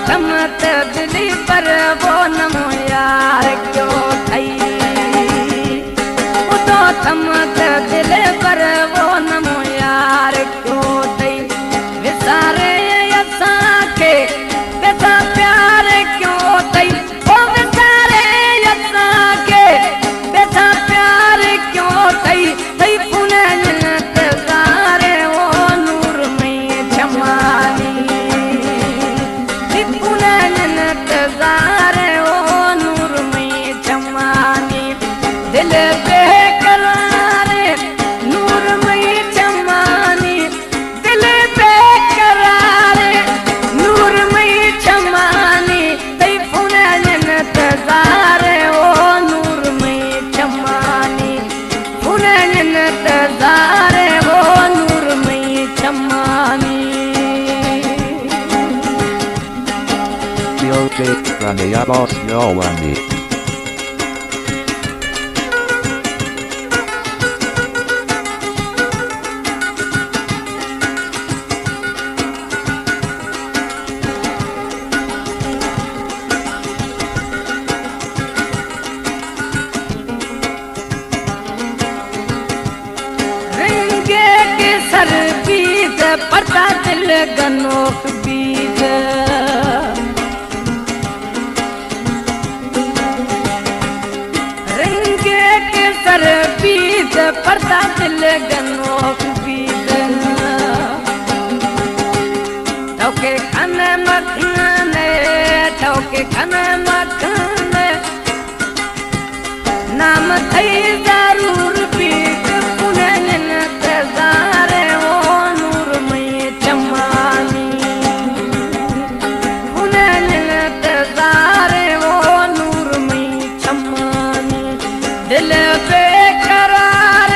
تمت دلی پر وہ نمو یار کیوں تئی، وہ تو تمت دلی پر وہ نمو یار کیوں تئی، وسارے اساں کے بے تا پیار کیوں تئی، او وسارے اساں کے بے تا پیار کیوں تئی، تئی پونین انتظار او نور مئی چمانی، تئی پونین انتظار او نور مئی چمانی، دل بے قرار نور مئی چمانی، دل بے قرار نور مئی چمانی، تئی پونین انتظار او نور مئی چمانی، پونین انتظار او نور مئی چمانی۔ Music from the Abbas Nawani. رنگے کے سر بیت پرتا دل گنوک بیت، رنگے کے سر بیت پرتا دل گنوک بیت، توکے کھن مکھن، توکے کھن مکھن، نام تئی ضرور بیت، پونین انتظار او نور مئی چمانی، پونین انتظار او نور مئی چمانی، دل بے قرار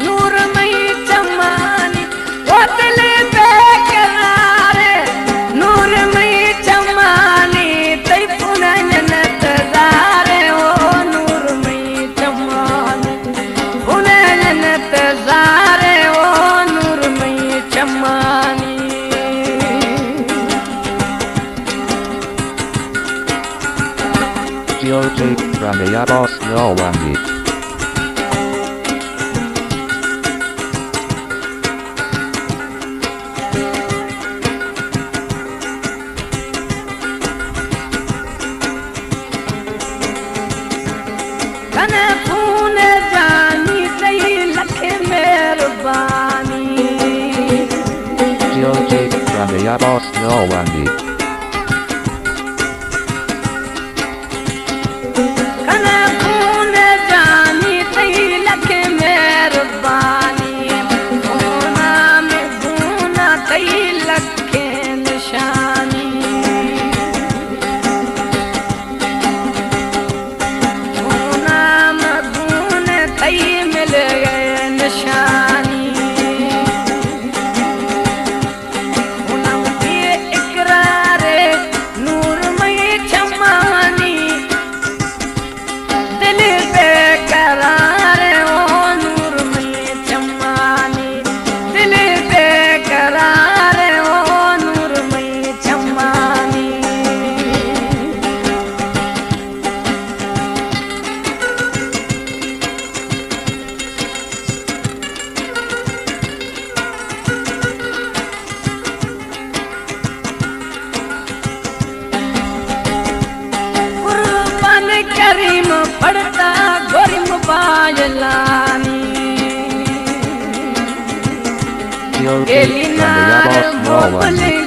نور مئی چمانی، او دل بے قرار نور مئی چمانی، تئی پونین انتظار او نور مئی چمانی، پونین انتظار او نور مئی چمانی۔ Music from the Abbas Nawani. کن خون جانی تئی لکھ مہربانی۔ Music from the Abbas Nawani. کن خون جانی تئی لکھ مہربانی، خونا میں گونا تئی لکھ نشانی، خونا میں گون تئی مل گئے نشانی۔ اونم بے اقرار نور مئی چمانی، دل بے قرار او نور مئی چمانی، دل بے قرار او نور مئی چمانی۔ قربان کریم پڑتا گوری موبائلانی۔ Music from the Abbas Nawani.